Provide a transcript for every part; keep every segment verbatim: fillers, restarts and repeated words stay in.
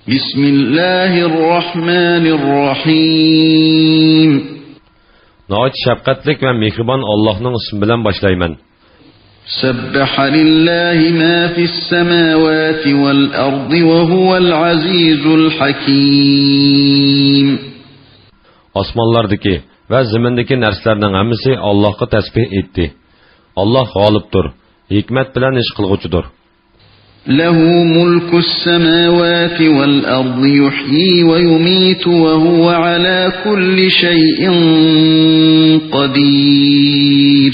بسم الله الرحمن الرحيم. ناھايىتى شەپقەتلىك ۋە مېھرىبان ئاللاھنىڭ ئىسمى بىلەن باشلايمەن. سبح لله ما في السماوات والأرض وهو العزيز الحكيم. ئاسمانلاردىكى ۋە زېمىندىكى نەرسىلەرنىڭ ھەممىسى ئاللاھقا تەسبىھ ئېيتتى. ئاللاھ غالىبتۇر، ھېكمەت بىلەن ئىش قىلغۇچىدۇر. له ملك السماوات والأرض يحيي ويميت وهو على كل شيء قدير.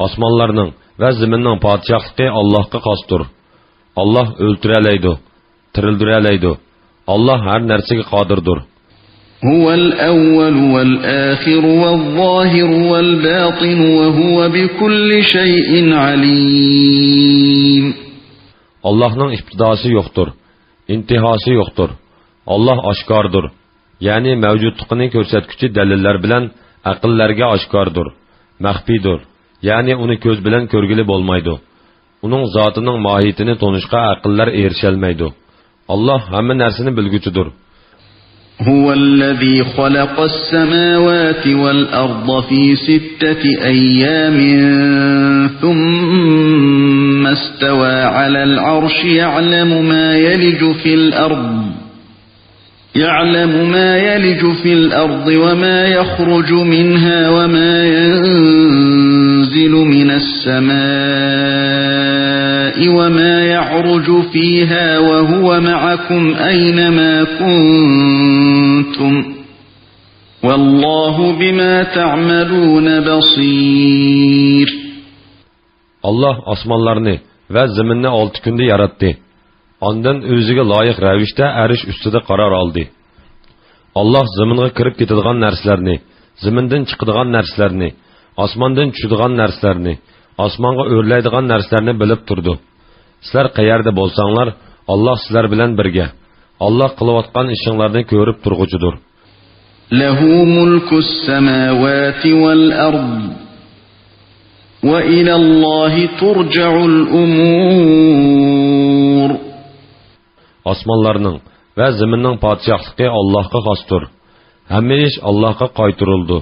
ئاسمانلارنىڭ ۋە زېمىننىڭ پادىشاھلىقى ئاللاھقا خاستۇر. ئاللاھ ئۆلتۈرەلەيدۇ، تىرىلدۈرەلەيدۇ. ئاللاھ ھەر نەرسىگە قادىردۇر. هو الأول والآخر والظاهر والباطن وهو بكل شيء عليم. ئاللاھنىڭ ئىپتىداسى يوقتۇر، ئىنتىھاسى يوقتۇر. ئاللاھ ئاشكارىدۇر، يەنى مەۋجۇتلۇقىنى كۆرسەتكۈچى دەلىللەر بىلەن ئەقىللەرگە ئاشكارىدۇر، مەخپىيدۇر، يەنى ئۇنى كۆز بىلەن كۆرگىلى بولمايدۇ. ئۇنىڭ زاتىنىڭ ماھىيىتىنى تونۇشقا ئەقىللەر ئېرىشەلمەيدۇ. ئاللاھ ھەممە نەرسىنى بىلگۈچىدۇر. هو الذي خلق السماوات والأرض في ستة أيام ثم استوى على العرش يعلم ما يلج في الأرض يعلم ما يلج في الأرض وما يخرج منها وما ينزل من السماء وما يعرج فيها وهو معكم أين ما كنتم والله بما تعملون بصير. ئاللاھ ئاسمانلارنى ۋە زېمىننى ئالتە كۈندە ياراتتى. ئاندىن ئۆزىگە لايىق رەۋىشتە ئەرش ئۈستىدە قارار ئالدى. ئاللاھ زېمىنغا كىرىپ كېتىدىغان نەرسىلەرنى، زېمىندىن چىقىدىغان نەرسىلەرنى، ئاسماندىن چۈشىدىغان نەرسىلەرنى، ئاسمانغا ئۆرلەيدىغان نەرسىلەرنى بىلىپ تۇرىدۇ. سىلەر قەيەردە بولساڭلار، ئاللاھ سىلەر بىلەن بىرگە. ئاللاھ قىلىۋاتقان ئىشىڭلارنى كۆرۈپ تۇرغۇچىدۇر. له ملك السماوات والأرض وإلى الله ترجع الأمور. ئاسمانلارنىڭ ۋە زېمىننىڭ پادىشاھلىقى ئاللاھقا خاستۇر. ھەممە ئىش ئاللاھقا قايتۇرۇلىدۇ.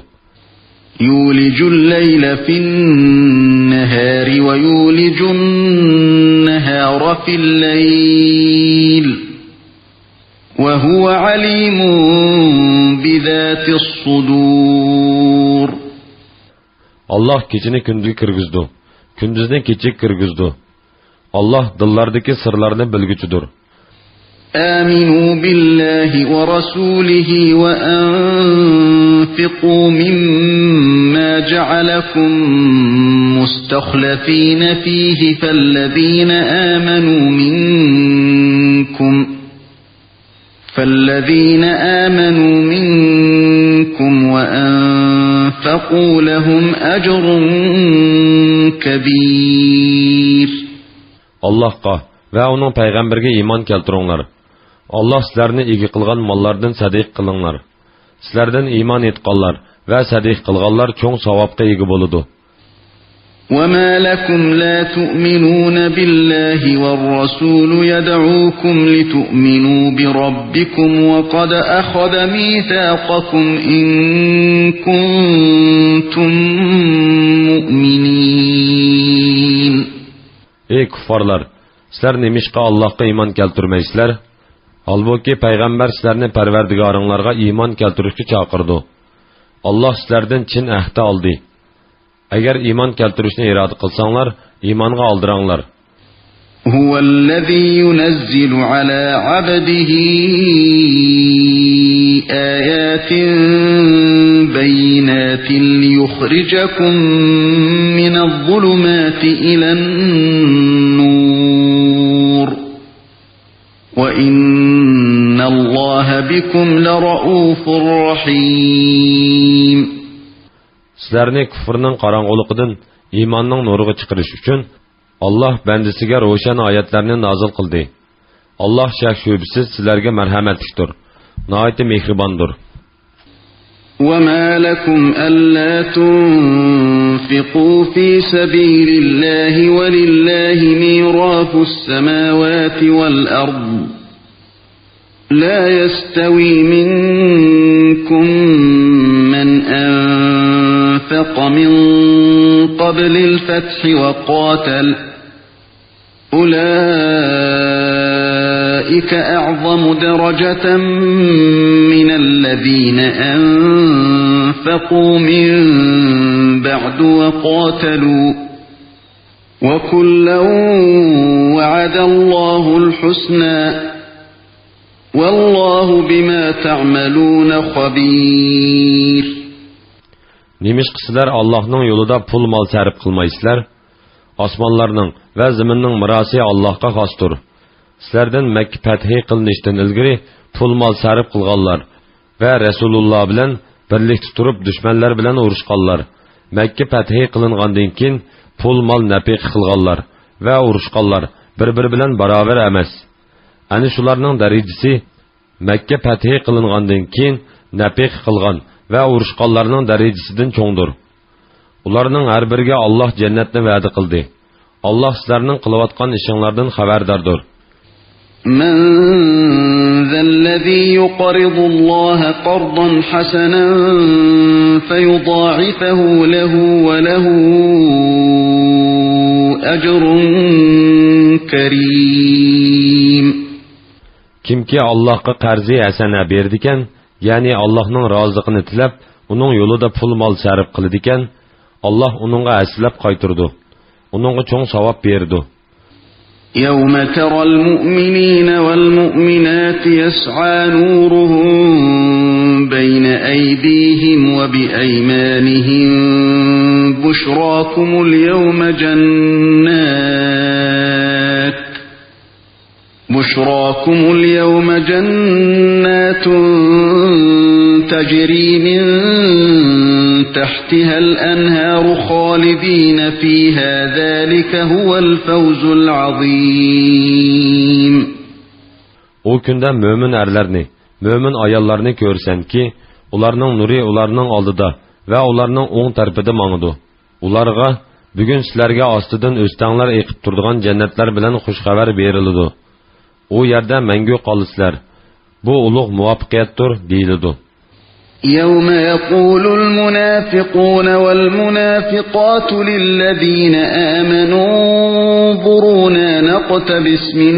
يولج الليل في النهار ويولج النهار في الليل وهو عليم بذات الصدور. ئاللاھ كېچىنى كۈندۈزگە كىرگۈزىدۇ، كۈندۈزنى كېچىگە كىرگۈزىدۇ. ئاللاھ دىللاردىكى سىرلارنى بىلگۈچىدۇر. آمنوا بالله ورسوله وأنفقوا مما جعلكم مستخلفين فيه فالذين آمنوا منكم فالذين آمنوا منكم وأنفقوا لهم أجر كبير. ئاللاھقا ۋە ئۇنىڭ پەيغەمبىرىگە ئىمان كەلتۈرۈڭلار. ئاللاھ سىلەرنى ئىگە قىلغان ماللاردىن سەدىقە قىلىڭلار. سىلەردىن ئىمان ئېيتقانلار ۋە سەدىقە قىلغانلار چوڭ ساۋابقا ئىگە بولىدۇ. وما لكم لا تؤمنون بالله والرسول يدعوكم لتؤمنوا بربكم وقد أخذ ميثاقكم إن كنتم مؤمنين. ئەي كۇففارلار، سىلەر نېمىشقا ئاللاھقا ئىمان كەلتۈرمەيسىلەر؟ ھالبۇكى، پەيغەمبەر سىلەرنى پەرۋەردىگارىڭلارغا ئىمان كەلتۈرۈشكە چاقىرىدۇ. ئاللاھ سىلەردىن چىن ئەھدە ئالدى. ئەگەر ئىمان كەلتۈرۈشنى ئىرادە قىلساڭلار، ئىمانغا ئالدىراڭلار. هو الذي ينزل على عبده آيات بينات ليخرجكم من الظلمات إلى النور وإن الله بكم لرءوف رحيم. سىلەرنى كۇفرنىڭ قاراڭغۇلۇقىدىن ئىماننىڭ نۇرىغا چىقىرىش ئۈچۈن، ئاللاھ بەندىسىگە روشەن ئايەتلەرنى نازىل قىلدى. ئاللاھ شەك-شۈبھىسىز سىلەرگە مەرھەمەتلىكتۇر، ناھايىتى مېھرىباندۇر. وما لكم ألا تنفقوا في سبيل الله ولله ميراث السماوات والأرض لا يستوي منكم من أنفق من قبل الفتح وقاتل، أولئك أعظم درجة من الذين أنفقوا من بعد وقاتلوا، وكلا وعد الله الحسنى، والله بما تعملون خبير. نېمىشقا سىلەر ئاللاھنىڭ يولىدا پۇل-مال سەرپ قىلمايسىلەر؟ ئاسمانلارنىڭ ۋە زېمىننىڭ مىراسى ئاللاھقا خاستۇر. سىلەردىن مەككە پەتھى قىلىنىشتىن ئىلگىرى پۇل-مال سەرپ قىلغانلار ۋە رەسۇلۇللا بىلەن بىرلىكتە تۇرۇپ دۈشمەنلەر بىلەن ئۇرۇشقانلار، مەككە پەتھى قىلىنغاندىن كېيىن پۇل-مال نەپىقە قىلغانلار ۋە ئۇرۇشقانلار بىر-بىرى بىلەن باراۋەر ئەمەس. ئەنە شۇلارنىڭ دەرىجىسى مەككە پەتھى قىلىنغاندىن كېيىن نەپىقە قىلغان ۋە ئۇرۇشقانلارنىڭ دەرىجىسىدىن چوڭدۇر. ئۇلارنىڭ ھەر بىرىگە ئاللاھ جەننەتنى ۋەدە قىلدى. ئاللاھ سىلەرنىڭ قىلىۋاتقان ئىشىڭلاردىن خەۋەرداردۇر. من ذا الذي يقرض الله قرضا حسنا فيضاعفه له وله أجر كريم. كىمكى ئاللاھقا قەرزى ھەسەنە بېرىدىكەن، يەنى ئاللاھنىڭ رازىلىقىنى تىلەپ، ئۇنىڭ يولىدا پۇل-مال سەرپ قىلىدىكەن، ئاللاھ ئۇنىڭغا ھەسسىلەپ قايتۇرىدۇ. ئۇنىڭغا چوڭ ساۋاب بېرىدۇ. يوم ترى المؤمنين والمؤمنات يسعى نورهم بين أيديهم وبأيمانهم بشراكم اليوم جنات بشراكم اليوم جنات تجري من تحتها الأنهار خالدين فيها ذلك هو الفوز العظيم. ئۇ كۈندە مۆمىن ئەرلەرنى، مۆمىن ئاياللارنى كۆرىسەنكى، ئۇلارنىڭ نۇرى ئۇلارنىڭ ئالدىدا ۋە ئۇلارنىڭ ئوڭ تەرىپىدە ماڭىدۇ. ئۇلارغا، بۈگۈن سىلەرگە ئاستىدىن ئۆستەڭلەر ئېقىپ تۇرىدىغان جەننەتلەر بىلەن خۇش خەۋەر بېرىلىدۇ. ئۇ يەردە مەڭگۈ قالىسىلەر. بۇ ئۇلۇغ مۇۋەپپەقىيەتتۇر، دېيىلىدۇ. يوم يقول المنافقون والمنافقات للذين آمنوا انظرونا نقتبس من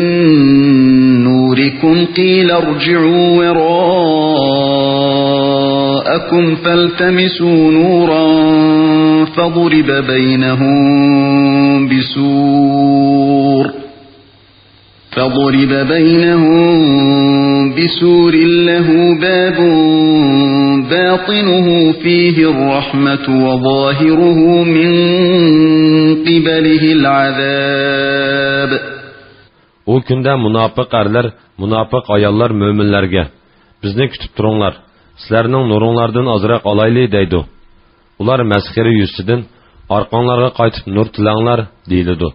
نوركم قيل ارجعوا وراءكم فالتمسوا نورا فضرب بينهم بسور فضرب بينهم بسور له باب باطنه فيه الرحمة وظاهره من قبله العذاب. ئۇ كۈندە مۇناپىق ئەرلەر، مۇناپىق ئاياللار مۆمىنلەرگە، بىزنى كۈتۈپ تۇرۇڭلار، سىلەرنىڭ نۇرۇڭلاردىن ئازراق ئالايلى، دەيدۇ. ئۇلار مەسخىرە يۈزىسىدىن، ئارقاڭلارغا قايتىپ نۇر تىلەڭلار، دېيىلىدۇ.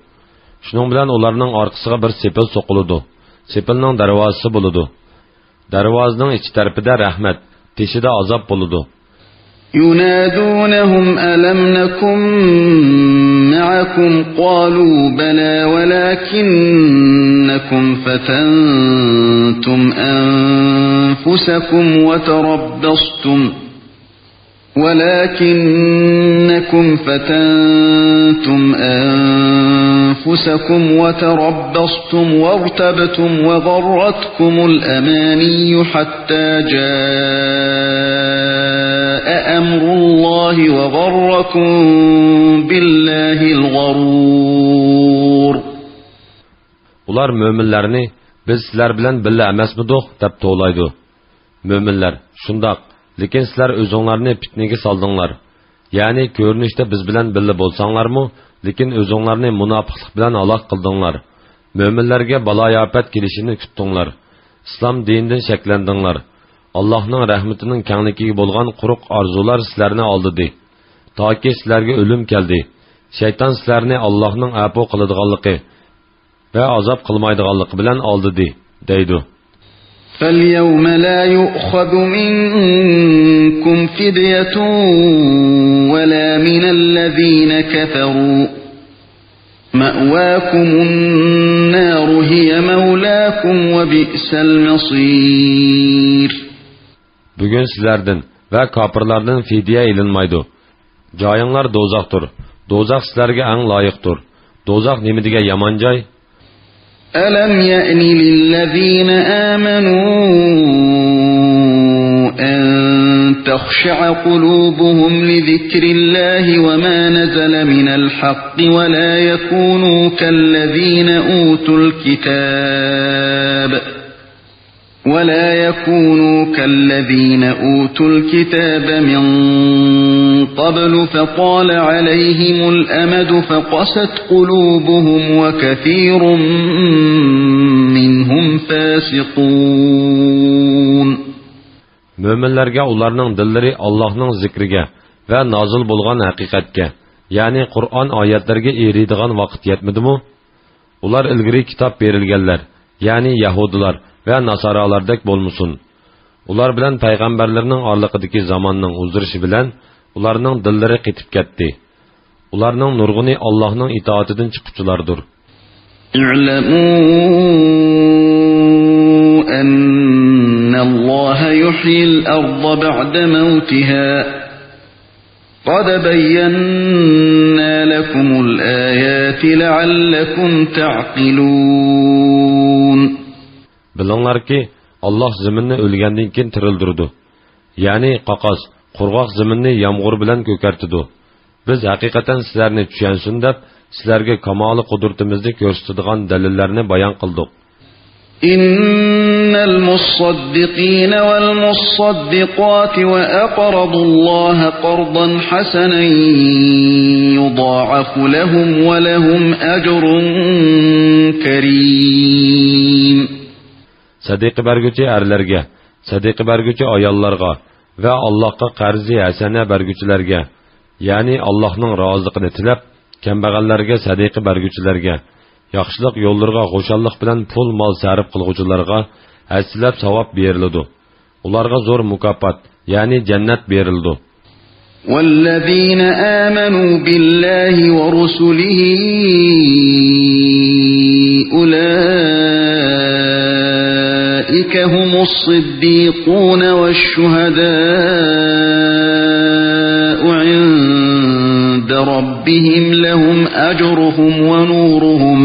شۇنىڭ بىلەن ئۇلارنىڭ ئارقىسىغا بىر سېپىل سوقۇلىدۇ. سېپىلنىڭ دەرۋازىسى بولىدۇ. دەرۋازىنىڭ ئىچى تەرىپىدە رەھمەت، تېشىدا ئازاب بولىدۇ. ينادونهم ألم نكن معكم قالوا بلى ولكنكم فتنتم أنفسكم وتربصتم ولكنكم فتنتم أنفسكم وتربصتم وارتبتم وغرتكم الأماني حتى جاء أمر الله وغركم بالله الغرور. ئۇلار مۆمىنلەرنى، بىز سىلەر بىلەن بىللە ئەمەسمىدۇق؟ دەپ توۋلايدۇ. مۆمىنلەر، شۇنداق، لېكىن سىلەر ئۆزۈڭلارنى پىتنىگە سالدىڭلار. يەنى كۆرۈنۈشتە بىز بىلەن بىللە بولساڭلارمۇ، لېكىن ئۆزۈڭلارنى مۇناپىقلىق بىلەن ھالاك قىلدىڭلار. مۆمىنلەرگە بالايىئاپەت كېلىشىنى كۈتتۈڭلار. ئىسلام دىنىدىن شەكلەندىڭلار. ئاللاھنىڭ رەھمىتىنىڭ كەڭلىكىگە بولغان قۇرۇق ئارزۇلار سىلەرنى ئالدىدى. تاكى سىلەرگە ئۆلۈم كەلدى. شەيتان سىلەرنى ئاللاھنىڭ ئەپۇ قىلىدىغانلىقى ۋە ئازاب قىلمايدىغانلىقى بىلەن ئالدىدى، دەيدۇ. فاليوم لا يؤخذ منكم فدية ولا من الذين كفروا مَأْوَاكُمُ النَّارُ هِيَ مَوْلَاكُمْ وَبِئْسَ الْمَصِيرُ. بۈگۈن سىلەردىن ۋە كاپىرلاردىن فىدىيە ئېلىنمايدۇ. جايىڭلار دوزاختۇر. دوزاخ سىلەرگە ئەڭ لايىقتۇر. دوزاخ نېمە دېگەن يامان جاي! أَلَمْ يَأْنِ لِلَّذِينَ آمَنُوا أَن تَخْشَعَ قُلُوبُهُمْ لِذِكْرِ اللَّهِ وَمَا نَزَلَ مِنَ الْحَقِّ وَلَا يَكُونُوا كَالَّذِينَ أُوتُوا الْكِتَابَ وَلَا يَكُونُوا كَالَّذِينَ أُوتُوا الْكِتَابَ مِن قَبْلُ فَطَالَ عَلَيْهِمُ الْأَمَدُ فَقَسَتْ قُلُوبُهُمْ وَكَثِيرٌ مِّنْهُمْ فَاسِقُونَ. مۆمىنلەرگە ئۇلارنىڭ دىللىرى ئاللاھنىڭ زىكرىگە ۋە نازىل بولغان ھەقىقەتكە، يەنى قۇرئان ئايەتلىرىگە ئېرىيدىغان ۋاقىت يەتمىدىمۇ؟ ئۇلار ئىلگىرى كىتاب بېرىلگەنلەر، يەنى يەھۇدىيلار ۋە ناسارالاردەك بولمىسۇن. ئۇلار بىلەن پەيغەمبەرلىرىنىڭ ئارىلىقىدىكى زاماننىڭ ئۇزىرىشى بىلەن ئۇلارنىڭ دىللىرى قېتىپ كەتتى. ئۇلارنىڭ نۇرغۇنى ئاللاھنىڭ ئىتائىتىدىن چىققۇچىلاردۇر. اعْلَمُوا أَنَّ اللَّهَ يُحْيِي الْأَرْضَ بَعْدَ مَوْتِهَا قَدْ بَيَّنَّا لَكُمُ الْآيَاتِ لَعَلَّكُمْ تَعْقِلُونَ. بىلىڭلاركى، ئاللاھ زېمىننى ئۆلگەندىن كېيىن تىرىلدۈرىدۇ. يەنى قاقاس، قۇرغاق زېمىننى يامغۇر بىلەن كۆكەرتىدۇ. بىز ھەقىقەتەن سىلەرنى چۈشەنسۇن دەپ، سىلەرگە كامالى قۇدرىتىمىزنى كۆرسىتىدىغان دەلىللەرنى بايان قىلدۇق. إِنَّ الْمُصَّدِّقِينَ وَالْمُصَّدِّقَاتِ وَأَقْرَضُوا اللَّهَ قَرْضًا حَسَنًا يُضَاعَفُ لَهُمْ وَلَهُمْ أَجْرٌ كَرِيمٌ. سەدىقە بەرگۈچى ئەرلەرگە، سەدىقە بەرگۈچى ئاياللارغا ۋە ئاللاھقا قەرزى ھەسەنە بەرگۈچىلەرگە، يەنى ئاللاھنىڭ رازىلىقىنى تىلەپ، كەمبەغەللەرگە سەدىقە بەرگۈچىلەرگە، ياخشىلىق يوللىرىغا خۇشاللىق بىلەن پۇل-مال سەرپ قىلغۇچىلارغا ھەسسىلەپ ساۋاب بېرىلىدۇ. ئۇلارغا زور مۇكاپات، يەنى جەننەت بېرىلىدۇ. وَالَّذِينَ آمَنُوا بِاللَّهِ وَرُسُلِهِ أُولَٰئِكَ هُمُ الصِّدِّيقُونَ وَالشُّهَدَاءُ عِندَ رَبِّهِمْ لَهُمْ أَجْرُهُمْ وَنُورُهُمْ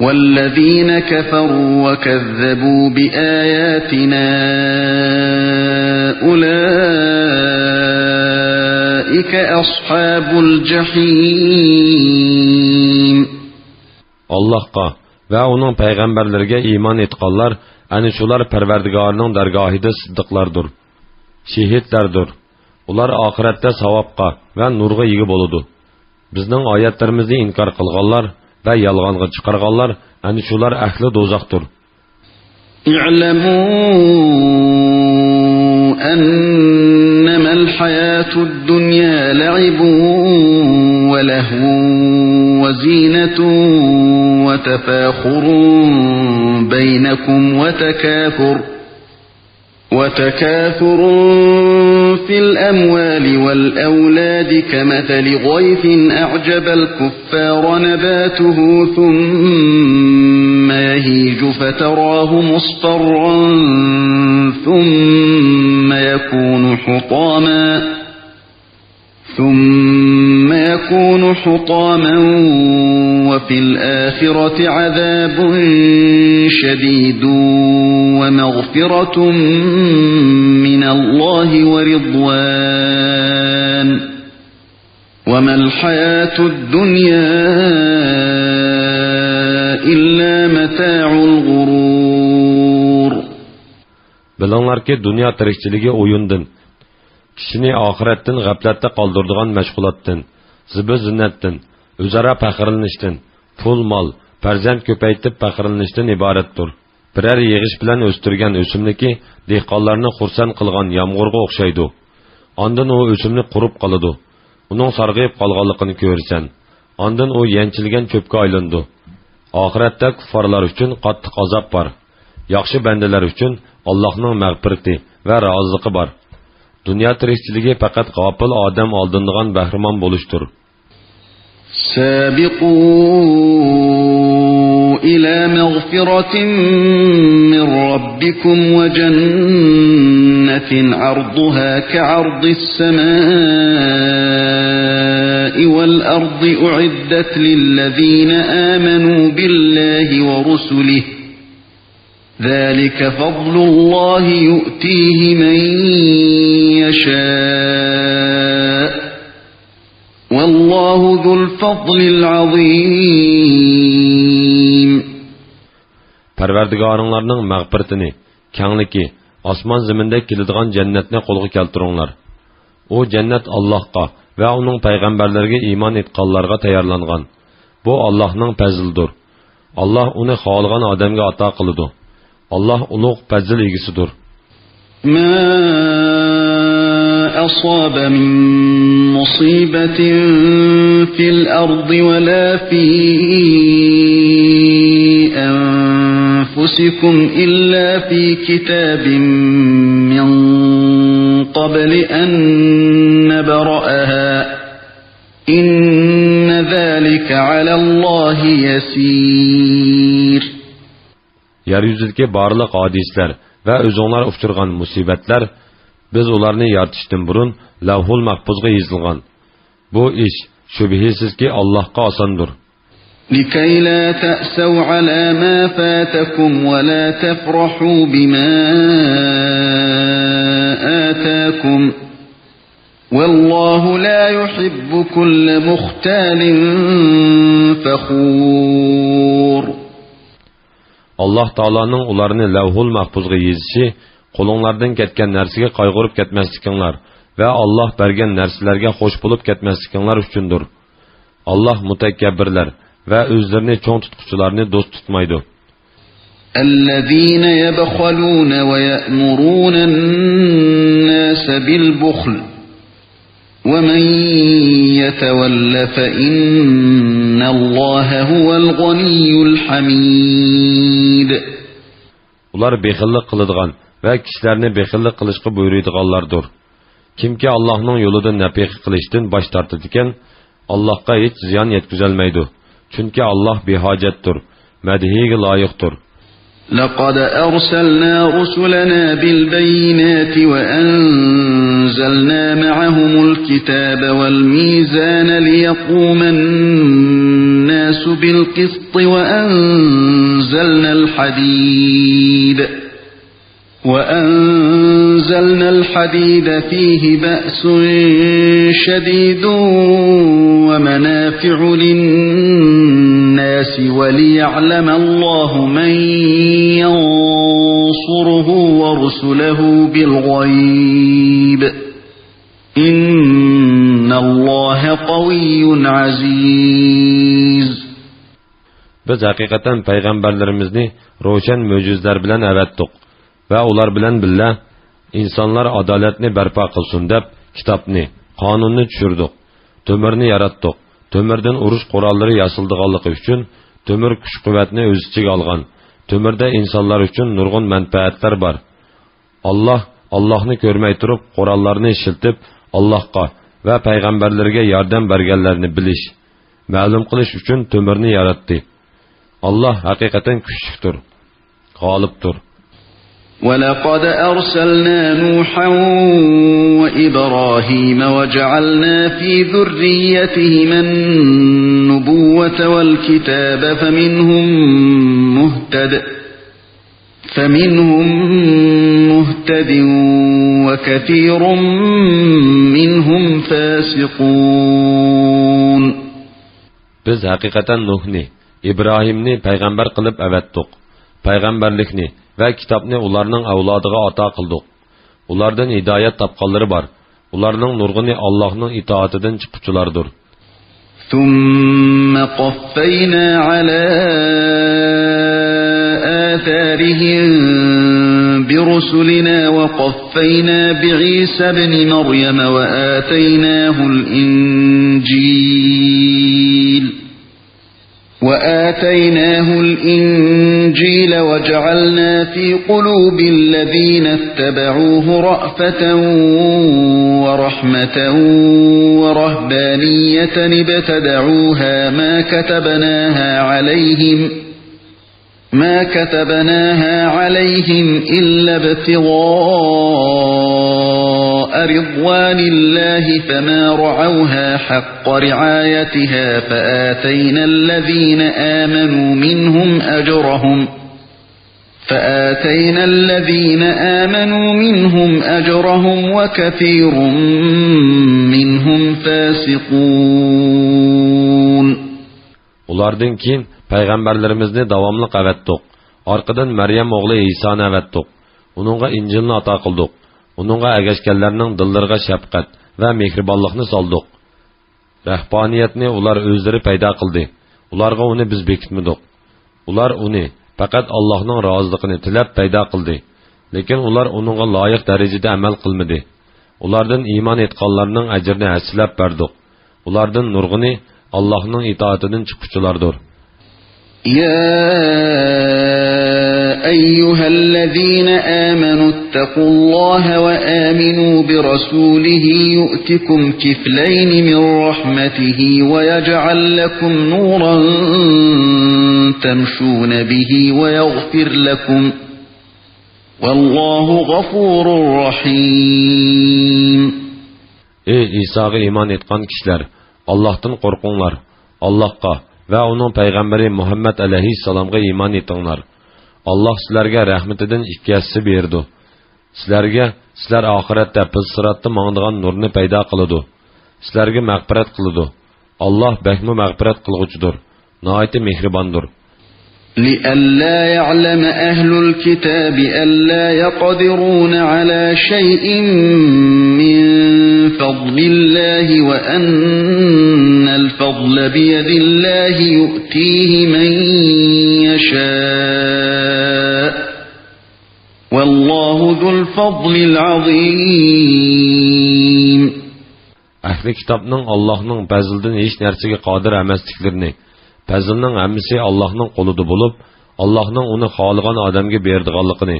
وَالَّذِينَ كَفَرُوا وَكَذَّبُوا بِآيَاتِنَا أُولَٰئِكَ أَصْحَابُ الْجَحِيمِ. ئاللاھقا ۋە ئۇنىڭ پەيغەمبەرلىرىگە ئىمان ئېيتقانلار، ئەنە شۇلار پەرۋەردىگارىنىڭ دەرگاھىدا سىددىقلاردۇر، شېھىتلەردۇر. ئۇلار ئاخىرەتتە ساۋابقا ۋە نۇرغا ئىگە بولىدۇ. بىزنىڭ ئايەتلىرىمىزنى ئىنكار قىلغانلار ۋە يالغانغا چىقارغانلار، ئەنە شۇلار ئەھلى دوزاختۇر. اعْلَمُوا أَنَّمَا الْحَيَاةُ الدُّنْيَا لَعِبٌ وَلَهْوٌ وَزِينَةٌ وَتَفَاخُرٌ بَيْنَكُمْ وَتَكَاثُرٌ وَتَكَاثُرٌ فِي الْأَمْوَالِ وَالْأَوْلَادِ كَمَثَلِ غَيْثٍ أَعْجَبَ الْكُفَّارَ نَبَاتُهُ ثُمَّ يَهِيجُ فَتَرَاهُ مُصْفَرًّا ثُمَّ يَكُونُ حُطَامًا ثُمَّ يَكُونُ حُطَامًا وَفِي الْآخِرَةِ عَذَابٌ شَدِيدٌ وَمَغْفِرَةٌ مِّنَ اللَّهِ وَرِضْوَانٌ وَمَا الْحَيَاةُ الدُّنْيَا إِلَّا مَتَاعُ الْغُرُورِ. بىلىڭلاركى، دۇنيا تىرىكچىلىكى ئويۇندىن، كىشىنى ئاخىرەتتىن غەپلەتتە قالدۇرىدىغان مەشغۇلاتتىن، زىبۇ-زىننەتتىن، ئۆزئارا پەخىرلىنىشتىن، پۇل-مال، پەرزەنت كۆپەيتىپ پەخىرلىنىشتىن ئىبارەتتۇر. بىرەر يېغىش بىلەن ئۆستۈرگەن ئۆسۈملۈكى دېھقانلارنى خۇرسەن قىلغان يامغۇرغا ئوخشايدۇ. ئاندىن ئۇ ئۆسۈملۈك قۇرۇپ قالىدۇ. ئۇنىڭ سارغىيىپ قالغانلىقىنى كۆرىسەن. ئاندىن ئۇ يەنچىلگەن چۆپكە ئايلىنىدۇ. ئاخىرەتتە كۇففارلار ئۈچۈن قاتتىق ئازاب بار. ياخشى بەندىلەر ئۈچۈن ئاللاھنىڭ مەغپىرىتى ۋە رازىلىقى بار. دۇنيا تىرىكچىلىكى پەقەت غاپىل ئادەم ئالدىنىدىغان بەھرىمەن بولۇشتۇر. سابقوا إلى مغفرة من ربكم وجنة عرضها كعرض السماء والأرض أعدت للذين آمنوا بالله ورسله ذلك فضل الله يؤتيه من يشاء والله ذو الفضل العظيم. پەرۋەردىگارىڭلارنىڭ مەغپىرىتىنى، كەڭلىكى، ئاسمان زېمىندەك كېلىدىغان جەننەتنى قولغا كەلتۈرۈڭلار. ئۇ جەننەت ئاللاھقا ۋە ئۇنىڭ پەيغەمبەرلىرىگە ئىمان ئېيتقانلارغا تەييارلانغان. بۇ ئاللاھنىڭ پەزلىدۇر. ئاللاھ ئۇنى خالىغان ئادەمگە ئاتا قىلىدۇ. ئاللاھ ئۇلۇغ پەزىل ئىگىسىدۇر. ما أصاب من مصيبة في الأرض ولا في أنفسكم إلا في كتاب من قبل أن نبرأها إن ذلك على الله يسير. يەر يۈزىدىكى بارلىق ھادىسىلەر ۋە ئۆزۈڭلار ئۇچرىغان مۇسىبەتلەر، بىز ئۇلارنى يارىتىشتىن بۇرۇن لەۋھۇل مەھپۇزغا يېزىلغان. بۇ ئىش، شۈبھىسىزكى، ئاللاھقا ئاساندۇر. لكي لا تأسوا على ما فاتكم ولا تفرحوا بما آتاكم والله لا يحب كل مختال فخور. ئاللاھ تائالانىڭ ئۇلارنى لەۋھۇل مەھپۇزغا يېزىشى قولۇڭلاردىن كەتكەن نەرسىگە قايغۇرۇپ كەتمەسلىكىڭلار ۋە ئاللاھ بەرگەن نەرسىلەرگە خوش بولۇپ كەتمەسلىكىڭلار ئۈچۈندۇر. ئاللاھ مۇتەكەببىرلەر ۋە ئۆزلىرىنى چوڭ تۇتقۇچىلارنى دوست تۇتمايدۇ. الذين يبخلون ويأمرون الناس بالبخل ومن يتول فإن الله هو الغني الحميد. ئۇلار بېخىللىق قىلىدىغان ۋە كىشىلەرنى بېخىللىق قىلىشقا بۇيرۇيدىغانلاردۇر. كىمكى ئاللاھنىڭ يولىدا نەپىقە قىلىشتىن باش تارتىدىكەن، ئاللاھقا ھېچ زىيان يەتكۈزەلمەيدۇ. چۈنكى ئاللاھ بىھاجەتتۇر، مەدھىيىگە لايىقتۇر. لقد أرسلنا رسلنا بالبينات وأنزلنا معهم الكتاب والميزان ليقوم الناس بالقسط وأنزلنا الحديد وأنزلنا الحديد فيه بأس شديد ومنافع للناس وليعلم الله من ينصره ورسله بالغيب إن الله قوي عزيز. بىز ھەقىقەتەن پەيغەمبەرلىرىمىزنى روشەن مۆجىزىلەر بىلەن ئەۋەتتۇق ۋە ئۇلار بىلەن بىللە ئىنسانلار ئادالەتنى بەرپا قىلسۇن دەپ كىتابنى، قانۇننى چۈشۈردۇق. تۆمۈرنى ياراتتۇق. تۆمۈردىن ئۇرۇش قوراللىرى ياسىلىدىغانلىقى ئۈچۈن تۆمۈر كۈچ-قۇۋۋەتنى ئۆز ئىچىگە ئالغان. تۆمۈردە ئىنسانلار ئۈچۈن نۇرغۇن مەنپەئەتلەر بار. ئاللاھ، ئاللاھنى كۆرمەي تۇرۇپ، قوراللارنى ئىشلىتىپ، ئاللاھقا ۋە پەيغەمبەرلىرىگە ياردەم بەرگەنلەرنى بىلىش، مەلۇم قىلىش ئۈچۈن تۆمۈرنى ياراتتى. ئاللاھ ھەقىقەتەن كۈچلۈكتۇر، غالىبتۇر. ولقد أرسلنا نوحا وإبراهيم وجعلنا في ذريتهما النبوة والكتاب فمنهم مهتد فمنهم مهتد وكثير منهم فاسقون. بىز ھەقىقەتەن نۇھنى، ئىبراھىمنى پەيغەمبەر قىلىپ ئەۋەتتۇق. پەيغەمبەرلىكنى ۋە كىتابنى ئۇلارنىڭ ئەۋلادىغا ئاتا قىلدۇق. ئۇلاردىن ھىدايەت تاپقانلىرى بار. ئۇلارنىڭ نۇرغۇنى ئاللاھنىڭ ئىتائىتىدىن چىققۇچىلاردۇر. ثم قفينا على آثارهم برسلنا وقفينا بعيسى ابن مريم وآتيناه الإنجيل وآتيناه الإنجيل وجعلنا في قلوب الذين اتبعوه رأفة ورحمة ورهبانية ابتدعوها ما كتبناها عليهم، ما كتبناها عليهم إلا ابتغاء رضوان الله فما رعوها حق رعايتها فآتينا الذين آمنوا منهم أجرهم، فآتينا الذين آمنوا منهم أجرهم وكثير منهم فاسقون. ئۇلاردىن كېيىن پەيغەمبەرلىرىمىزنى داۋاملىق ئەۋەتتۇق. ئارقىدىن مەريەم ئوغلى ئىسانى ئەۋەتتۇق. ئۇنىڭغا ئىنجىلنى ئاتا قىلدۇق. ئۇنىڭغا ئەگەشكەنلەرنىڭ دىللىرىغا شەپقەت ۋە مېھرىبانلىقنى سالدۇق. رەھبانىيەتنى ئۇلار ئۆزلىرى پەيدا قىلدى. ئۇلارغا ئۇنى بىز بېكىتمىدۇق. ئۇلار ئۇنى پەقەت ئاللاھنىڭ رازىلىقىنى تىلەپ پەيدا قىلدى. لېكىن ئۇلار ئۇنىڭغا لايىق دەرىجىدە ئەمەل قىلمىدى. ئۇلاردىن ئىمان ئېيتقانلارنىڭ ئەجرىنى ھەسسىلەپ بەردۇق. ئۇلاردىن نۇرغۇنى ئاللاھنىڭ ئىتائىتىدىن چىققۇچىلاردۇر. يا أيها الذين آمنوا اتقوا الله وآمنوا برسوله يؤتكم كفلين من رحمته ويجعل لكم نورا تمشون به ويغفر لكم، والله غفور رحيم. ئەي ئىساغا ئىمان ئېيتقان كىشىلەر، ئاللاھتىن قورقۇڭلار. ئاللاھقا ۋە ئۇنىڭ پەيغەمبىرى مۇھەممەد ئەلەيھىسسالامغا ئىمان ئېيتىڭلار. ئاللاھ سىلەرگە رەھمىتىدىن ئىككى ھەسسە بېرىدۇ. سىلەرگە، سىلەر ئاخىرەتتە بىز سىراتتا ماڭىدىغان نۇرنى پەيدا قىلىدۇ. سىلەرگە مەغپىرەت قىلىدۇ. ئاللاھ بەكمۇ مەغپىرەت قىلغۇچىدۇر، ناھايىتى مېھرىباندۇر. لئلا يعلم أهل الكتاب ألا يقدرون على شيء من فضل الله وأن الفضل بيد الله يؤتيه من يشاء والله ذو الفضل العظيم. ئەھلى كىتابنىڭ ئاللاھنىڭ پەزلىدىن ھېچ نەرسىگە قادىر ئەمەسلىكلىرىنى، پەزلنىڭ ھەممىسى ئاللاھنىڭ قولىدا بولۇپ، ئاللاھنىڭ ئۇنى خالىغان ئادەمگە بېرىدىغانلىقىنى،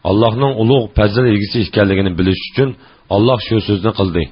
ئاللاھنىڭ ئۇلۇغ پەزل ئىگىسى ئىكەنلىكىنى بىلىش ئۈچۈن ئاللاھ شۇ سۆزنى قىلدى.